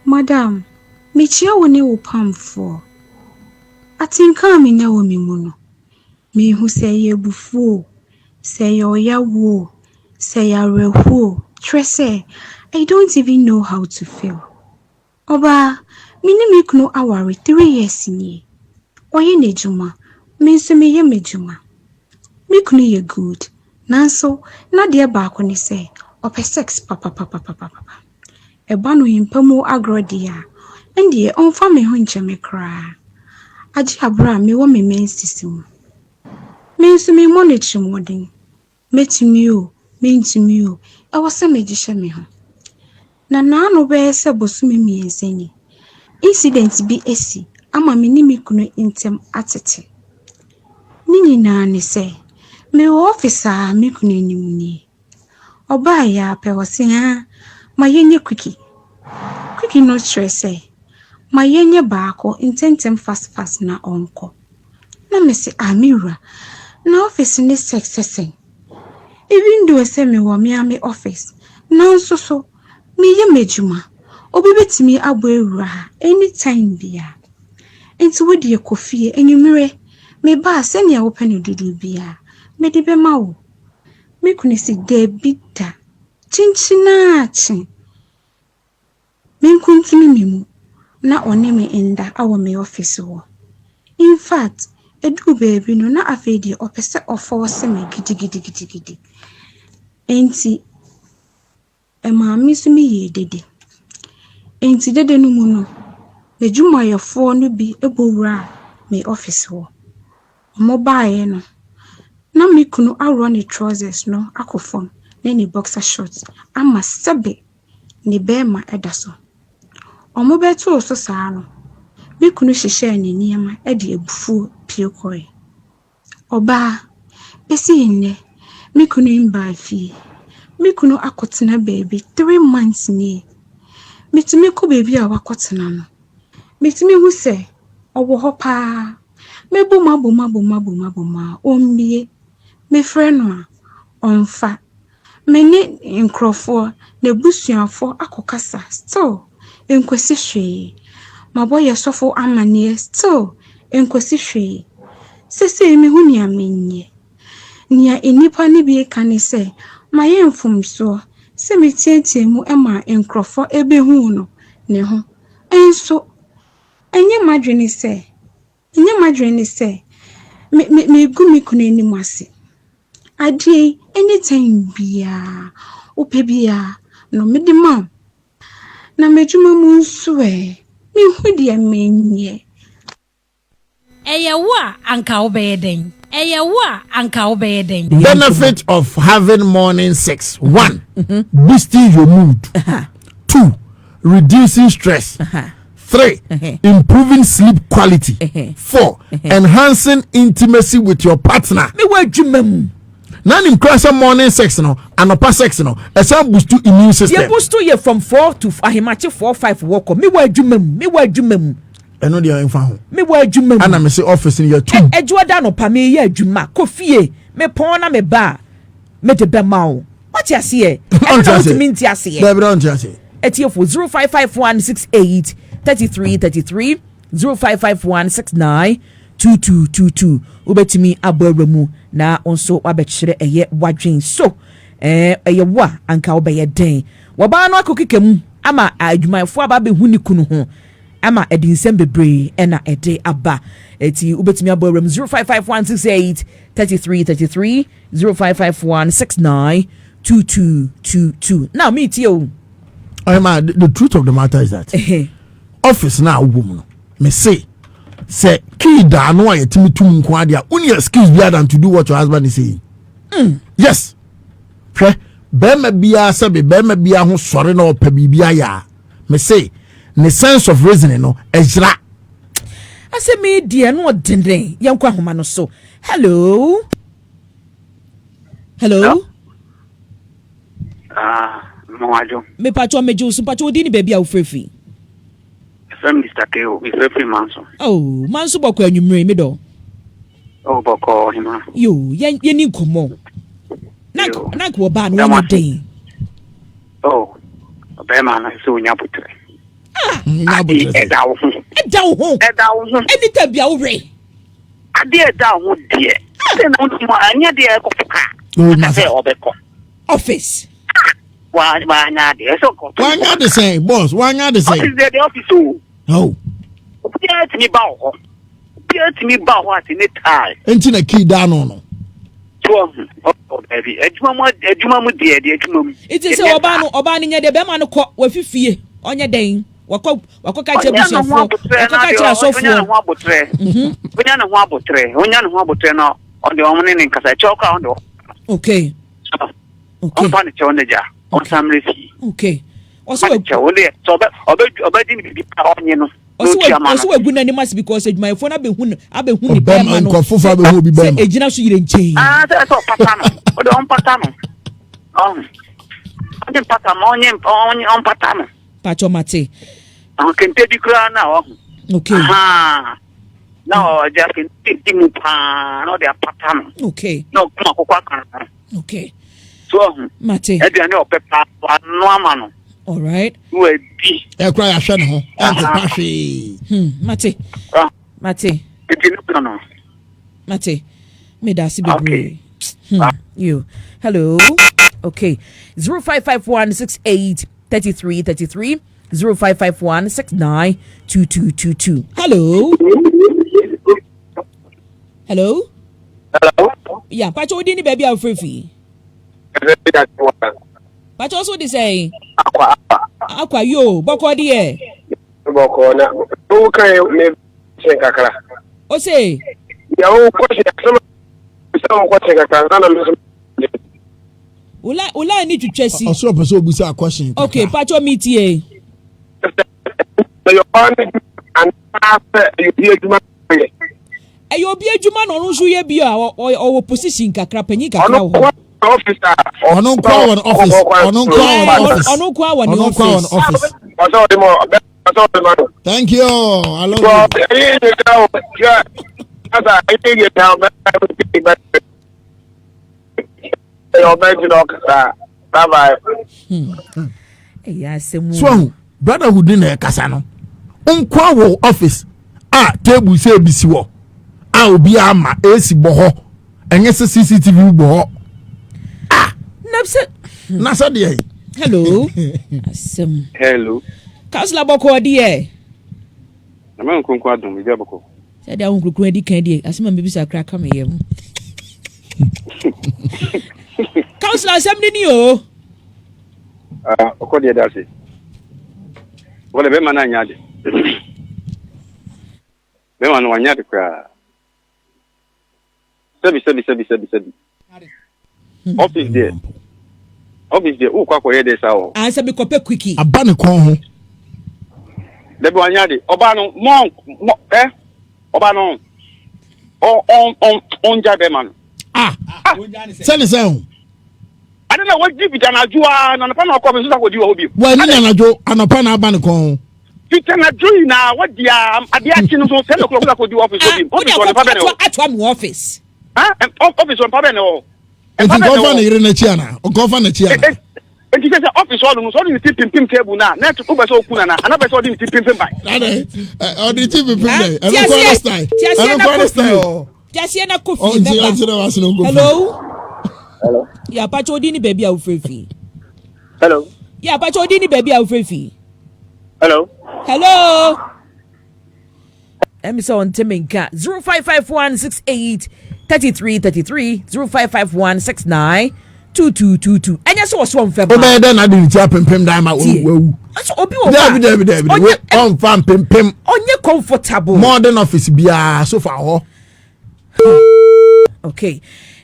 Madam, mekyia wo ne wo pamfoɔ. Atenka a menya wɔ me mu no, menhu sɛ ɛyɛ abufuo o, sɛ ɛyɛ ɔyaw o, sɛ ɛyɛ awerɛhoɔ o, kyerɛ sɛ, I don't even know how to feel. Ɔbaa, me ne me kunu aware 3 years nie. Ɔyɛ n'adwuma, me nso meyɛ m'adwuma. Me kunu yɛ good, nanso n'adeɛ baako ne sɛ, ɔpɛ sex papapapapapa. Ɛba no mpa mu agorɔ deɛ a, ɛndeɛ ɔmfa me ho nkyɛ me koraa. Agye aberɛ a mewɔ me menses mu. Me nso memmɔ no atirimuɔden. Mɛtumi o, mentumi o, ɛwɔ sɛ megye hyɛ me ho. Na n'ano bɛyɛ sɛ bosome 3 ni, incident bi asi ama me ne me kunu ntam atete. Ne nyinaa ne sɛ, mewɔ office a me kunu anim nie. Ɔbaeɛ ara pɛ ɔse haa ma yɛnyɛ quickie. Quickie no kyerɛ sɛ, ma yɛnyɛ baako ntɛmntɛm fast fast na ɔnkɔ. Na mese, ah, me wura, na office ne sex sɛ sɛn? Even though sɛ mewɔ me ara me office, nanso so meyɛ m'adwuma. Obi bɛtumi abɔ awura ha anytime biara. Nti wo deɛ kɔ fie anwummerɛ meba a sɛnea wopɛ no dodoɔ biara, mede bɛma wo. Me kunu se daabi da, kyenkyenaakye. Menkuntunu me mu na ɔne me nda awɔ me office hɔ. In fact, eduu baabi no na afei deɛ ɔpɛ sɛ ɔforce me gidigidigidigidi. Enti ɛmaa me nso meyɛɛ dede. Enti dede no mu no, m'adwumayɛfoɔ no bi bɔ wuraa me office hɔ. Wɔbaeɛ no, na me kunu aworɔ ne trousers no akɔ fam ne ne boxer shorts ama sɛbe ne bɛrima da so. Wɔbɛtoo so saa no, me kunu hyehyɛɛ ne nneɛma de abufuo pue kɔe. Ɔbaa, bɛsi nnɛ, me kunu mbaa fie. Me kunu akɔtena baabi 3 months nie. Metumi kɔ baabi a wakɔtena no, metumi hu sɛ ɔwɔ hɔ paa. Mɛbɔ mu abɔ mu abɔ mu abɔ mu abɔ mu a ɔmmue. Mefrɛ no a, ɔmfa. Me ne nkurɔfoɔ, n'abusuafoɔ akɔkasa, still nkosi hwee. Mabɔ yɛ sɔfo amanneɛ, still nkosi hwee. Seesei mehu nea menyɛ. Nea nnipa no bi ka ne sɛ, mayɛ mfomsoɔ sɛ meteatea mu ma nkurɔfoɔ ebehuu no ne ho. Nso, ɛnyɛ m'adwene ne sɛ me me megu me kunu anim ase. Adeɛ yi, anytime biara, wopɛ biara no mede ma wo. Na m'adwuma mu nso ɛ, mehu deɛ menyɛ. Ɛyɛ wo a anka wobɛyɛ dɛn? Ɛyɛ wo a anka wobɛyɛ dɛn? Benefit of having morning sex: one, boosting your mood; 2, reducing stress; 3, improving sleep quality; 4, enhancing intimacy with your partner. Me wɔ adwuma mu. Na nim kura sɛ morning sex no, anɔpa sex no, ɛsan boost immune system. Yɛ boost yɛ from 4 to ahemakye 4, 5 wɔkɔ. Me wɔ adwuma mu, me wɔ adwuma mu. Ɛno deɛ nfa ho. Me wɔ adwuma mu. Ana me se office no yɛ tum. Adwuma da no pa me yɛ adwuma kɔ fie, me pɔn na me ba, me de bɛma wo. Wate aseɛ? Ɛno na wotumi nte aseɛ. Dɛbi na ɔnte aseɛ. Etiefo, 0551683333, 0551692222, wobɛtumi abɔ awura mu na wo nso wabɛkyerɛ ɛyɛ wadwen so. Ɛyɛ wo a anka wobɛyɛ dɛn? Wɔbaa no akɔ mu ama adwumayɛfoɔ aba abɛhu ne kunu ho ama ɛde nsɛm bebree ɛna ɛde aba. Eti wobɛtumi abɔ awura mu, 0551683333, 0551692222. Now me tie o. Ɔyɛma, the truth of the matter is that office na awɔ mu no, me se sɛ key da ano a yɛtumi tum nko adeɛ a, wonni excuse bi than to do what your husband is saying. Yes, hwɛ, bɛrima biara, sɛbi, bɛrima biara ho sɔre na ɔpɛ biribi ayɛ a, me se ne sense of reasoning no ɛgyina. Asɛ mi deɛ no ɔdenden. Yɛnkɔ ahoma no so. Hello, hello. Ah, mmoadwo. Mepatwɔ, megye wo so. Mpatwɔ, wodi ne baabi a wofrɛ fi? Ɛfrɛ Mr. Keo, mefrɛ firi Manso. Oh, Manso, bɔkɔ anwummere, me dɔ? Oh, bɔkɔ, ɔhema. Yo, yɛni nkɔmmɔ na na nka wɔbaa no wɔnyɛ den. Oh, ɔbɛrima no sɛ onya botrɛ. Ah. Ade ɛda wo ho. Ɛda wo ho. Ɛda wo ho. Anytime bia wo we. Ade ɛda wo ho deɛ. Sɛ na wo mu anyɛ deɛ ɛkɔfo kaa. Oh, Aka sɛ ɔbɛkɔ. Office. Wa wanya adeɛ ɛsɛ ɔkɔ. Wanya de sɛn boss wanya de sɛn. Office deɛ deɛ office o. Oh. Obiara tumi ba wɔ hɔ. Obiara tumi ba hɔ at any time. Nti na key da ano no. So ɔho ɔkɔ baabi adwuma mu adwuma mu deɛ deɛ adwuma mu. Nti sɛ ɔbaa no ɔbaa no nyɛ dɛ bɛrima no kɔ wafi fie ɔnyɛ dɛn wakɔ wakɔ ka kyerɛ abusuafoɔ wakɔ ka kyerɛ asɔfoɔ. Onya ne ho abotrɛ. Onya ne ho abotrɛ. Onya ne ho abotrɛ na ɔde wɔn ne ne nkasa kyɛw kora ɔde wɔn. Okay. Okay. Ɔmfa ne kyɛw ne gya. Ɔnsan mmerɛ fie. Okay. Ɔsɛ wɔ. Kyɛw ɔde sɛ ɔbɛ ɔbɛ ɔbɛgye ne biribi a ɔnye no. Ɔsɛ wagu n'anim ase because adwumayɛfoɔ no abɛhu no abɛhu ne bɛrima no. Nkurɔfo fa abɛhu obi bɛrima. Sɛ egyina so yere nkyɛn. Aa sɛ sɛ ɔpata no ɔde ɔmpata no ɔho ɔnye mpata ma ɔnye ɔnye ɔmpata no. Patsɔ mate. Ɔho kente bi koraa na ɔho. Okay. Ahaa na ɔde akente di mu paa na ɔde apata no. Okay. Na ɔkum akokɔ aka no. Okay. So ɔho. Mate. Aduane ɔpɛ paa ano ama no. All right. Wadi. Ɛkura yɛahwɛ ne ho ɛnkopa hwee. Mate. Ah. Mate. Nti no no. Mate. Meda ase bebree. You. Hello. Okay. 0551 68 33 33 0551 69 2222. Hello. Hello. Hello. Yeah, Pacho odi ni baabi a wofrɛ fi. Pacho so de sɛn? Akwa akwa. Akwa yo, bɔkɔ deɛ. Bɔkɔ na wo kan me kyɛn kakra. O se. Ya wo kɔ hyɛ asɛm sɛ wo kɔ kyɛn kakra na me so. Ula ula ni twitwa si. Ɔsoro pɛ sɛ obusa question kakra. Okay, Pacho mi tie. Ɛyɛ ɔbaa no anaasɛ ɛyɛ obi adwuma yɛ. Ɛyɛ obi adwuma na ɔno nso yɛ bi a ɔwɔ position kakra panyin kakra wɔ hɔ. Ɔno nko wɔ ne office. Ɔno nko wɔ ne office. Ɔno nko wɔ ne office. Office. Ɔsɛ ɔde ma ɔsɛ ɔde ma no. Thank you. I love you. Ɛyɛ yɛ ka o yɛ asa ɛyɛ yɛ ka o bɛ bɛ ɛyɛ ɔbɛ gyina ɔkasa bye bye. Ɛyɛ asɛm o. So brotherhood ni na ɛkasa no nkoa wɔ office a table sɛ ebi si hɔ a obi ama esi bɔ hɔ ɛnyɛ sɛ cctv bɔ hɔ ah na sɛ na sɛ deɛ. Hello asɛm. Hello. Councilor bɔkɔ deɛ. Na mɛ nkonkon adum ibi abɔkɔ. Sɛ deɛ ahun kurokuro adi kan deɛ asɛm a mbebisa kura ka me yam. Councilor asɛm ni ni o. Ɔkɔ deɛ da ase. Wɔde bɛrima no anyɛ ade. Bɛrima no wanyɛ ade koraa. Sɛbi sɛbi sɛbi sɛbi sɛbi. Office deɛ. Office deɛ wokɔ akɔyɛ deɛ saa wɔ. Ansa mi kɔpɛ quickie. Aba ne kɔn ho. Dabi wanyɛ ade. Ɔbaa no mɔ mɔ ɛ ɔbaa no ɔ ɔn ɔn ɔngya bɛrima no. Ah sɛne sɛ ho. Ade na wadi fiti anadwo a na anɔpa na ɔkɔ me nso sa kɔdi wɔ hɔ bio. Wani na anadwo anɔpa na aba ne kɔn ho. Fiti anadwo nyinaa wadi a ade akye no so sɛ na ɔkɔ kɔdi wɔ office hɔ bio. Office wɔ nipa bɛ ne hɔ. Atoa mi wɔ office. Ah office wɔ nipa bɛ ne hɔ. Nti nkɔfa ne yere n'akyi ana nkɔfa n'akyi ana. Nti sɛ sɛ office hɔ nom sɛ ɔde ne ti pimpim table no a na ɛto wopɛ sɛ ɔku nana ana pɛ sɛ ɔde ne ti pimpim ban. Ɔde ti pimpim dɛ ɛno kɔ ne style ɛno kɔ ne style. Tiaseɛ na kɔ fie bɛba. Hello. Hello. Yɛ apakyɛ odi ni baabi a wofiri fi. Hello. Yɛ apakyɛ odi ni baabi a wofiri fi. Hello. Hello. Ɛmi sɛ ɔnte mi nka 0551 68 33 33 0551 69 2222. Ɛnyɛ sɛ ɔsɔ nfɛ ba. Ɔbɛyɛ dɛ na de ne ti apempem dan ma wawu. Ɔsɛ obi wɔ hɔ a. Dabi dabi dabi we ɔnfa mpempem. Ɔnyɛ comfortable. Modern office biara sofa hɔ. Okay.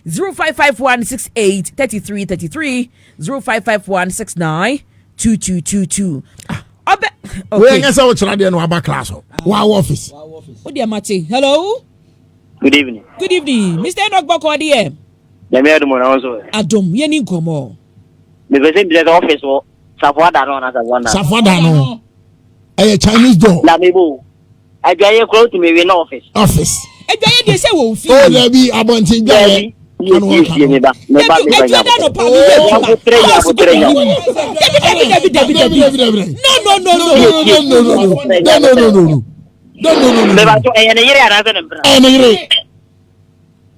0551 68 33 33 0551 69 2222. Ɔbɛ. Okay. Wei nyɛ sɛ wokyerɛ adeɛ na waba class hɔ. Wawo office. Wo deɛ mate. Hello. Good evening. Good evening. Mr. Enoch Bɔkɔ deɛ. Nyame adum na wɔn so. Adum yɛ ni nkɔmɔ. Mepɛ sɛ mbisa sɛ office wɔ Safoa da no anaa Safoa nda? Safoa da no. Ɛyɛ Chinese door. Na mebo. Adwaye kura wotumi we na office. Office. Adwaye deɛ sɛ wɔ ofie. O dabi abɔnten dwaye. Tie me ba me ba me ba Dabi ɛdua da nɔpa mi yɛ adwuma house bi na anim. Dabi dabi dabi dabi dabi. No no no no. No no no no no no no no no no no no no. Me ba so ɛyɛ ne yere anaasɛ ne mpena? Ɛyɛ ne yere.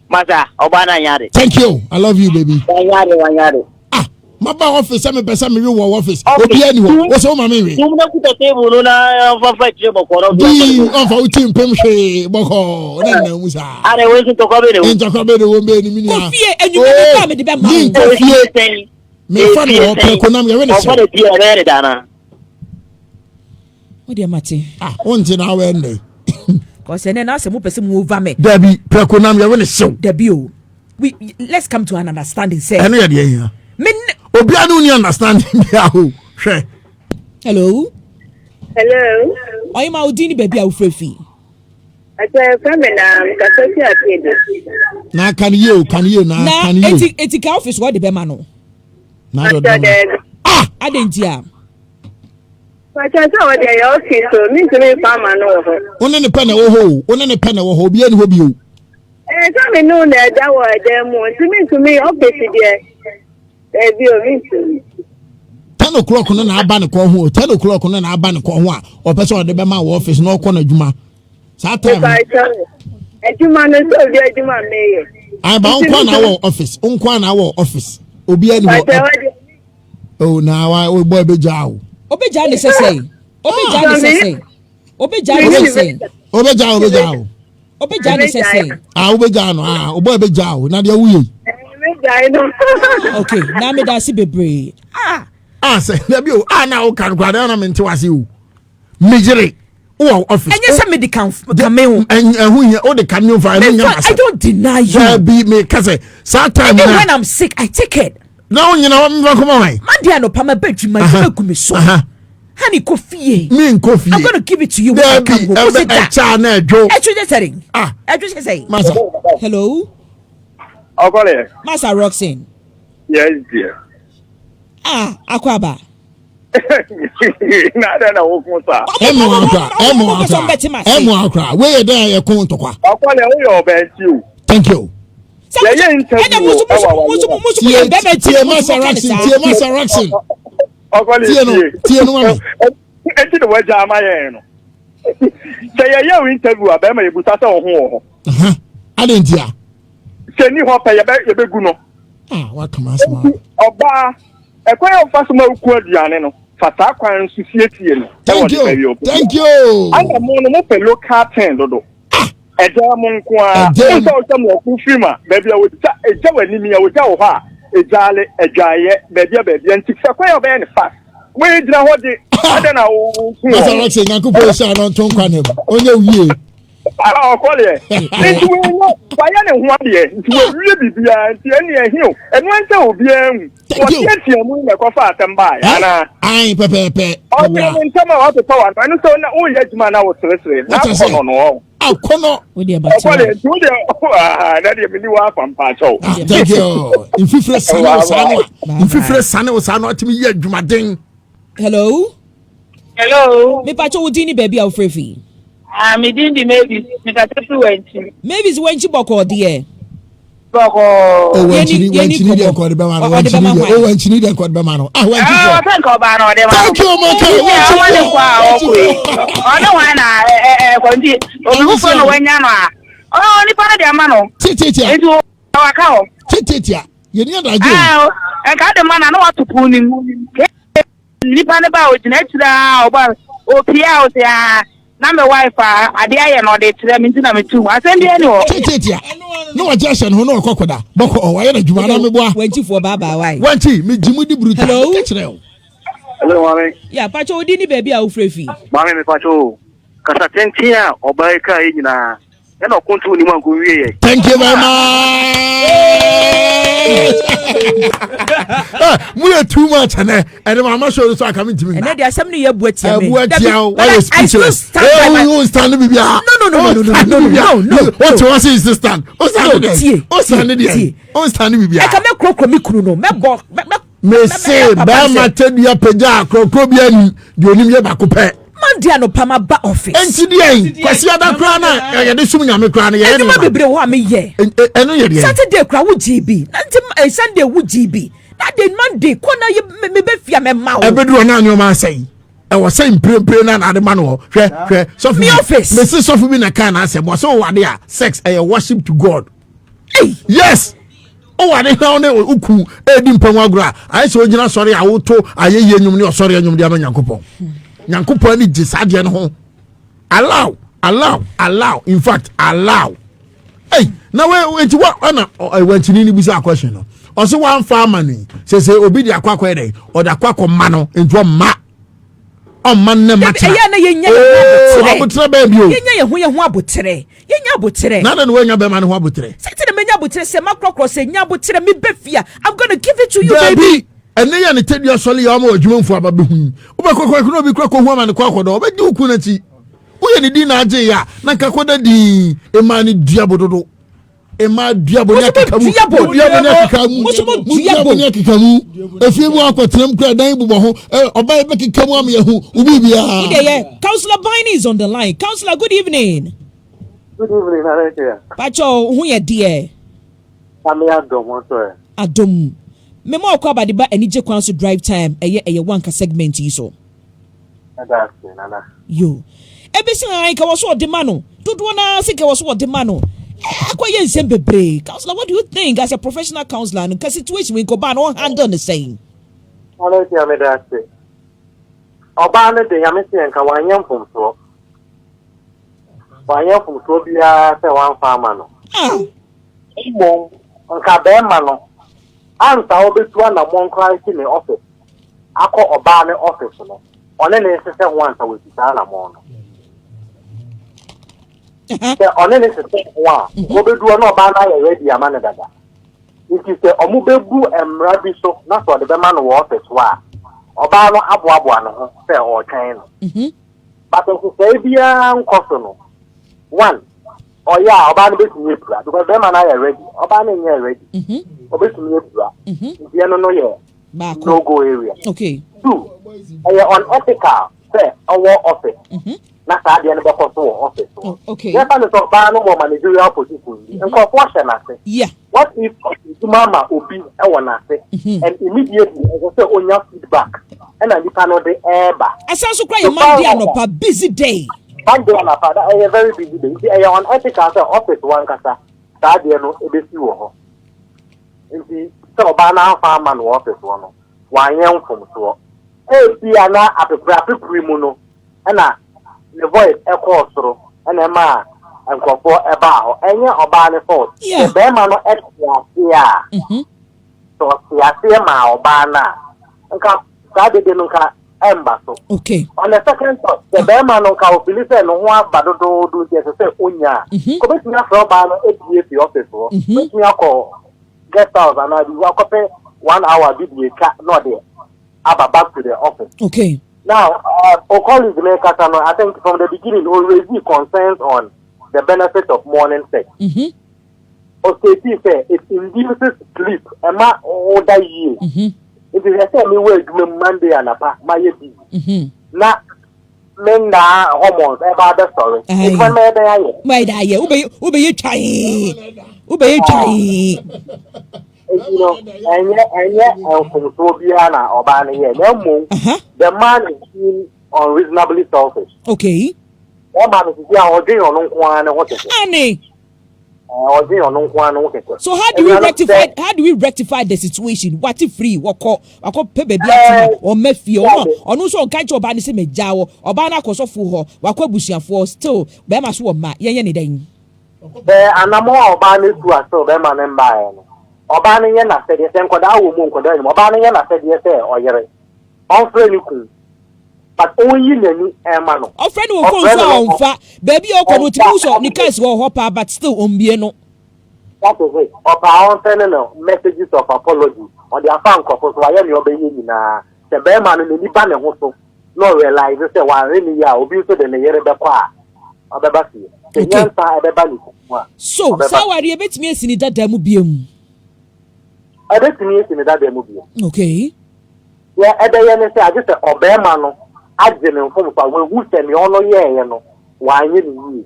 Masa ɔbaa no anyɛ ade. Thank you I love you baby. Wanyɛ ade wanyɛ ade. Ah maba office sɛ mepɛ sɛ mewe wɔ office obiara ni hɔ wɔ sɛ woma me nwe. Tum na kuta table no na ɔmfa fa akyire bɔkɔɔ na ɔfi Dii ɔmfa wo ti mpem hwee bɔkɔɔ na nna mu saa. Are wo nso ntɔkwa bɛ ne wo. Ntɔkwa bɛ ne wo mbɛ ni mi nua. Kofie enyuma bi ba mi de bɛ ma wo. Mi nkɔ fie. Mefa no wɔ prɛko nam yɛwe ne sɛ. Ɔfa ne fie ɔbɛyɛ ne daana. Wo deɛ mate. Ah wonte na awɛ nnɛ. Kɔsɛ nɛ na asɛ mo pɛ sɛ mo over me. Dabi prɛko nam yɛwe ne hyew. Dabi o we let's come to an understanding sɛ. Ɛno yɛ deɛ hia. Me ne. Obiara ne wo ni understanding bia o hwɛ. Hello. Hello. Ɔyima wo din ne baabi a wofrɛ fi. Ɛsɛ fɛ me na mekasa fi aseɛ de. Na kan yie o kan yie na kan yie. Na eti eti ka office wɔ de bɛma no. Na de ɔde bɛma no. Ah! Adɛn nti a? Pakyɛ sɛ ɔde ɛyɛ office o, mentumi nfa ama no wɔ hɔ. Wo ne ne pɛ na ɛwɔ hɔ o, wo ne ne pɛ na ɛwɔ hɔ, obiara ni hɔ bio. Ɛɛ sɛ me ne wo na ɛda wɔ ɛdan mu nti mentumi office deɛ daabi o mentumi. 10 o'clock no na aba ne kɔn ho o, 10 o'clock no na aba ne kɔn ho a ɔpɛ sɛ ɔde bɛma wɔ office na ɔkɔ n'adwuma saa time no. Adwuma no sɛ obi adwuma meyɛ. Ayi ba nkwa na awɔ office nkwa na awɔ office obiara ni hɔ. Oh, na wa o boy be gya o. Obe gya ne sɛsɛn. Obe gya ne sɛsɛn. Obe gya ne sɛsɛn. Obe gya obe gya o. Obe gya ne sɛsɛn. Ah, obe gya no. Ah, o boy be gya o. Na deɛ wuye. Me gya no. Okay, na me da ase bebree. Ah. Ah, sɛ na bi o. Ah, na o kan kwa na me nte wase o. meyere wɔ office. ɛnyɛ sɛ mede kan kame ho. ɛho hia o de kame ho fa ɛno nyɛ ma I don't deny you. Dabi mi ka sɛ saa time na. Even when I'm sick I take it. Na o nyina wɔn nfa kɔma wɔn. Mande anɔpa ma bɛ adwuma adwuma gu mi so. Honey kɔ fie. Mi nkɔ fie. I'm gonna give it to you when I come home. Dabi ɛbɛ ɛkya na ɛdwo. Ɛdwo sɛ sɛn. Ah. Ɛdwo sɛ sɛn. Masa. Hello. Ɔkɔlɛ. Masa Roxin. Yes dear. Ah akɔ aba. Na adɛn na woko saa? Ɛmo akora, ɛmo akora, ɛmo akora. Wei yɛ dɛn a yɛko ntɔkwa. Ɔkɔlɛ woyɛ ɔbɛnti o. Thank you. Yɛyɛ interview ɛwɔ awareɛ. Tie tie Masa Roxin, tie Masa Roxin. Ɔkɔlɛ tie no, tie no mami. Eti na wagya ama yɛn no. Sɛ yɛyɛ wo interview a bɛrima yɛbusa sɛ wo ho wɔ hɔ. Adɛn ntia? Sɛ ni hɔ pɛ yɛbɛ yɛbɛgu no. Ah, wakama asɛm. Ɔbaa Ɛkwan a wofa so ma wo kunu aduane no, fa saa kwan no so siesie no Thank wɔ ne baabi you, a ɔpɛ thank biara. you. Ana mo no mopɛ local thing dodo. Ɛdan mo nko ara. Ɛdan Wohu mu. sɛ wohyɛ mmorɔfo film a, baabi a wɔgya egya wɔ anim yi a wɔgya wɔ hɔ a, egyaale, adwaeɛ, baabi a baabi a. Nti fɛ kwan a wobɛyɛ no fast. Wei gyina hɔ de, adɛn na woku Masa wɔn? Roxy, Nyankopɔn nhyira no nto nkwa ne mu. Ɔnyɛ wo yie. Ah, ɔkɔleɛ. Nti wɔnyɛ wayɛ ne ho adeɛ nti wɔawie biribiara nti ɛne ɛhe o ɛno ɛnsɛ obiara hu wɔteatea mu na ɛkɔfa asɛm baeɛ anaa ae pɛpɛɛpɛ ɔkyerɛ ne ntɛm a wapepa wa no ɛno sɛ na woyɛ adwuma na woseresere na akɔnɔ no ɔ akɔnɔ ɔkɔleɛ nti wodeɛ na deɛ meni wɔ afa mpaakyɛw ah, thank you mfifire sane wo saa no a mfifire sane wo saa no atumi yɛ adwumaden hello Hello. Me pacho wo din ni baabi a wofrɛ fi. Ah, me din di Mavis. Me kasa fi Wankyi. Mavis Wankyi bɔkɔɔ deɛ. Bɔkɔɔ. O Wankyini Wankyini deɛ nkɔ de bɛma no Wankyini deɛ o Wankyini deɛ nkɔ de bɛma no. Ah Wankyi fɔ. Ɔsɛ nka ɔbaa na ɔde ma no. Thank you Maka. Wankyini ɔmo ne kɔ a ɔkɔ yi. Ɔne wɔn na ɛ ɛ ɛkɔ nti obi foforɔ na wanya no a. Ɔ nipa no de ama no. Tietietia. Nti waka hɔ. Tietietia. Yɛn ni adagye o. Ɛnka de ma na na wato pon ne mu. Nipa no ba a ogyina akyire aa ɔba opie a ɔse aa na me wife a adeɛ ayɛ no ɔde kyerɛ me nti na me tum asɛm biara ni hɔ. Tiatiatia na wagye ahyɛ ne ho na ɔkɔ kɔda bɔkɔ ɔ wayɛ n'adwuma na meboa. Wankyifoɔ bye bye why. Wankyi me gye mu di brutal Hello. meka kyerɛ wo. Hello maame. Yeah pacho wo din ne baabi a wofrɛ fi. Maame me pacho o kasa tenten a ɔbaa yi kaa yi nyinaa ɛna ɔko nto ne mu anko nwie yɛ. Thank you very much. Mu yɛ too much ɛnɛ ɛnɛ maa ma sɔrɔ so aka mi ntumi. Ɛnɛ de asɛm ni yɛ bu etia mi. Ɛbu etia o wayɛ speechless. Ee o stand bi bia. No no no no no no no no. O ti wọ́n sè stand. O stand deɛ. O stand deɛ. O stand bi bia. Ɛka mɛ kurokuro mi kunu no mɛ bɔ mɛ. Mɛ se bɛrima tɛ dua pagya kurokuro bi anim deɛ onim yɛ baako pɛ. Monday anɔpa ma ba office. Enti deɛn? Kwasiada koraa na yɛde som Nyame koraa no yɛyɛ ne ma. Bebree wɔ hɔ a meyɛ. Ɛno yɛ deɛn? Saturday koraa wo gyee bi. Na nti eh, Sunday wo gyee bi. Na de Monday kɔ na yɛ me bɛ fia mɛ ma wo. Ɛbɛduru hɔ na nneɛma asɛe. Ɛwɔ sɛ mprempren na na ade ma no hɔ. Hwɛ hwɛ sɔfo bi. Mesi sɔfo bi na kaa n'asɛm. Ɔsɛ ɔwɔ ade a sex ɛyɛ worship to God. Yes. Ɔwɔ ade na ɔne oku ɛredi mpɛn agorɔ a ayɛ sɛ ogyina sɔre a woto ayɛyie nnwom ne ɔsɔre nnwom de ama Nyankopɔn. Nyankopɔn ani gye saa adeɛ no ho. Allow, allow, allow, in fact, allow. Hey, na we enti wa ɛna wankyini ni bisa question no. Ɔsɛ wamfa ama no yi. Sɛ sɛ obi de akɔ akɔyɛ dɛ, ɔde akɔ akɔ ma no, nti ɔmma. Ɔmma nnɛ ma tena. Ɛyɛ na yɛnya yɛn ho aboterɛ. Aboterɛ bɛɛ bi o. Yɛnya yɛn ho yɛn ho aboterɛ. Yɛnya aboterɛ. Na na wanya bɛrima no ho aboterɛ. Sɛ ti na menya aboterɛ sɛ makorɔkorɔ sɛ nya aboterɛ me bɛ fia. I'm gonna give it to you baby. Dabi. Ɛnɛ yɛ ne tɛdua sɔle yɛ ɔma adwuma mfo aba bɛhu yi. Wobɛkɔ kɔ ɛkono obi kora kɔhu ama ne kɔ akɔdɔ. Ɔbɛdi wo kun akyi. Woyɛ ne din na agye yɛ a na nka kɔda din. Ɛmaa ne dua bododo. Mmaa duabo ne akeka mu. Duabo ne akeka mu. Duabo ne akeka mu. Efie mu akɔtena mu kura dan bobɔ ho. Ɔbaa yi bɛkeka mu ama yɛhu obi biara. Wo deɛ yɛ Councillor Biney is on the line. Councillor, good evening. Good evening, Alekia. Pacho, ho yɛ deɛ. Ame adom ho so ɛ. Adom. Mema ɔkɔ abade ba anigye kwan so drive time ɛyɛ ɛyɛ wanka segment yi so. Meda ase, Nana. Yo. Ebisa ae nka wɔ so ɔde ma no. Dodoɔ no ara se nka wɔ so ɔde ma no. Akɔyɛ nsɛm bebree. Councillor, what do you think as a professional councillor no nka situation wei nka ɔbaa no ɔhandle no sɛn? Nana Akua, meda ase. Ɔbaa no de, Nyame se nka wanyɛ mfomsoɔ. Wanyɛ mfomsoɔ biara sɛ wamfa ama no. Ah. Mmom, nka bɛrima no, ansa ɔbɛtu anammɔn koraa asi ne office akɔ ɔbaa no office no, ɔne no nsesɛ ho ansa watu saa anammɔn no. Sɛ ɔne no sesɛ ho a, wɔbɛdu hɔ na ɔbaa no ayɛ ready ama no dada. Nti sɛ wɔbɛbu mmara bi so na sɛ ɔde bɛma no wɔ office hɔ a, ɔbaa no aboaboa ne ho sɛ ɔretwɛn no. But nhyehyɛe biara nkɔ so no, one, ɔyɛ a ɔbaa no bɛtumi apira because bɛrima no ayɛ ready, ɔbaa no nyɛ ready, ɔbɛtumi apira. Nti ɛno no yɛ no go area. Okay. Two, ɛyɛ unethical sɛ ɔwɔ office na saa adeɛ no bɛkɔ so wɔ office hɔ. Oh, okay. Yɛfa no sɛ ɔbaa no wɔ managerial position bi, nkurɔfoɔ hyɛ n'ase. Yeah. What if adwuma ma obi wɔ n'ase and immediately ɛsɛ sɛ onya feedback ɛna nipa no de ɛɛba. Asan so kora yɛ Monday anɔpa busy day. Monday anɔpa da ɛyɛ very busy day nti ɛyɛ unethical sɛ office wankasa saa adeɛ no ebesi wɔ hɔ. Nti sɛ ɔbaa no amfa ama no wɔ office hɔ no wanyɛ mfomsoɔ. Ebia na apepere apepere mu no ɛna ne voice ɛkɔɔ soro ɛna ɛmaa nkurɔfoɔ ɛbaa hɔ. Ɛnyɛ ɔbaa ne fault. Sɛ bɛrima no ɛte aseɛ a, sɛ ɔte aseɛ maa ɔbaa no a, nka saa dede no nka ɛmba so. Okay. On the second thought, sɛ bɛrima no nka ofili sɛ ne ho aba dodoodo nti ɛsɛ sɛ onya a, nka obetumi afrɛ ɔbaa no apue fi office hɔ. Obetumi akɔ guest house anaa biribi akɔpɛ one hour bi de atwa na ɔde aba back to the office. Okay. Now, Okoli's ne kasa no, I think from the beginning, o raise concerns on the benefit of morning sex. Ɔstate sɛ it induces sleep, ɛma woda yie. Nti hwɛ sɛ mewɔ adwuma mu Monday anapa, mayɛ busy. Na me nnaa hormones ɛba abɛsɔre. Adwuma no mɛyɛ dɛn ayɛ? Mɛyɛ dɛn ayɛ? Wobɛyɛ twae. Wobɛyɛ twae. Nti no, ɛnyɛ ɛnyɛ mfomsoɔ biara na ɔbaa no yɛ. Na mmom, the man is being unreasonably selfish. Okay. Bɛrima no sisi a ɔdwen ɔno nko ara ne ho kɛkɛ. Ane. Ɔdwen ɔno nko ara ne ho kɛkɛ. So how do we rectify how do we rectify the situation? Wate free wɔkɔ wakɔ pɛ baabi atena ɔmɛ fie ɔno ɔno nso ɔnka nkyɛn ɔbaa no sɛ mɛgya wɔ ɔbaa no akɔ sɔfo hɔ wakɔ abusuafoɔ still bɛrima so wɔ mma yɛnyɛ ne dɛn. Sɛ anammɔn a ɔbaa no atu a still bɛrima no mbaeɛ no, ɔbaa no nyɛ n'asɛdeɛ sɛ nkɔdaa wɔ mu nkɔdaa nim ɔbaa no nyɛ n'asɛdeɛ sɛ ɔyere ɔmfrɛ ne kun but ɔnyi n'ani ɛma no. Ɔfrɛ no wɔ phone so a ɔmfa baabi a ɔkɔ no ɔtumi hu sɛ ne car si hɔ hɔ paa but still ɔmbie no. That is it. Ɔpaa ɔnsɛne no messages of apology ɔde afa nkurɔfo so wayɛ nea ɔbɛyɛ nyinaa sɛ bɛrima no n'ani ba ne ho so na ɔrealise sɛ wanhwɛ ne yie a obi nso de ne yere bɛkɔ a ɔbɛba fie. Sɛ nyansa ɛbɛba ne mu a. So saa awareɛ ebetumi esi ne dada mu biom? Ɛbɛtumi esi ne dada mu biom. Okay. Deɛ ɛbɛyɛ ne sɛ agye sɛ ɔbɛrima no Agye ne mfomso a wahu sɛ nea ɔno yɛeɛ no, wanyɛ no yie.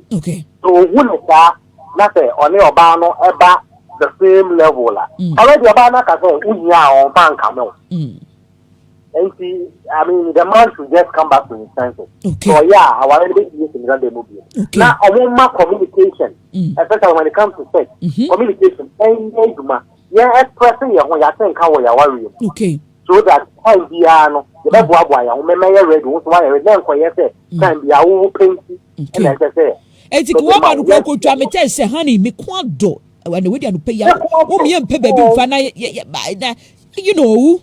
Sɛ ɔhu no saa na sɛ ɔne ɔbaa no ba the same level a, already ɔbaa no aka sɛ wohia a ɔmfa nkame wo. Nti, I mean, the man should just come back to his senses. Sɛ ɔyɛ a, aware no bɛtumi asi ne dada mu bio. Na ɔmo ma communication, especially when it comes to sex, communication ɛnyɛ adwuma. Yɛn express yɛn ho, yɛate nka wɔ yɛn awareɛ mu. So that time biara no, yɛbɛboaboa yɛn ho, mɛmɛyɛ ready, wo nso woayɛ ready, na nkɔyɛ sɛ time biara wo pɛ nti ɛna ɛsɛ sɛ Eti mede wɔn ma ma no wo. kura kotwa me tɛ sɛ, "Honey, me ko adɔ ɛna wedi anɔpɛ yi, wo mi yɛ mpɛ baabi nfa na yɛ yɛ na you know."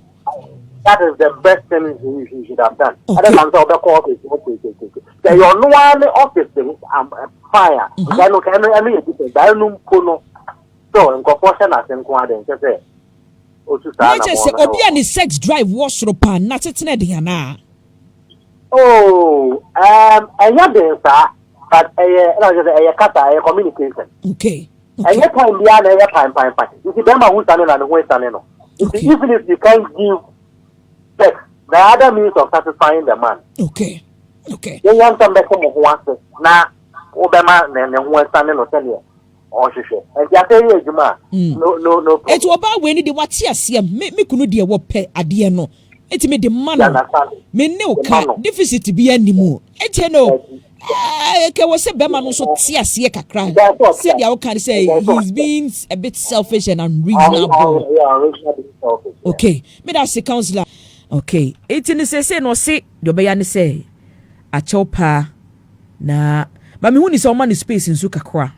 That is the best thing he should have done. Other than sɛ ɔbɛkɔ office mu kekekeke. Sɛ ɛyɛ ɔno ara ne office no fine a, nka ɛno nka ɛno ɛno yɛ different. But ɛno mpo no, so nkurɔfoɔ hyɛ n'ase nko ara de nkyɛ sɛ otu saa Na kyerɛ anamɔ sɛ no obi ɛwɔ a ne sex drive wɔ soro paa na tetena den anaa? Oh, ɛnyɛ den saa, but ɛyɛ ɛna kyerɛ sɛ ɛyɛ kasa, ɛyɛ communication. Ɛnyɛ time biara na ɛyɛ pan pan pan. Nti bɛrima ho sane na ne ho sane no. Nti even if you can't give sex, there are other means of satisfying the man. Yɛnyɛ ntɛm bɛsɛ mo ho ase na wobɛma ne ho asane no sɛdeɛ ɔhwehwɛ. Nti asɛ yɛ adwuma a, no problem. Eti ɔbaa wei ni de wate aseɛ, me kunu deɛ wɔpɛ adeɛ no, eti me de ma no, me ne o ka deficit bi anim o. Eti no kɛ wɔ sɛ bɛrima no nso te aseɛ kakra sɛdeɛ ɔka ne sɛ he is being a bit selfish and unreasonable. Okay, me da ase, counselor. Okay, eti ne sese na ɔse deɛ ɔbɛya ne sɛ akyɛw paa na ba mehu ni sɛ ɔma ne space nso kakra.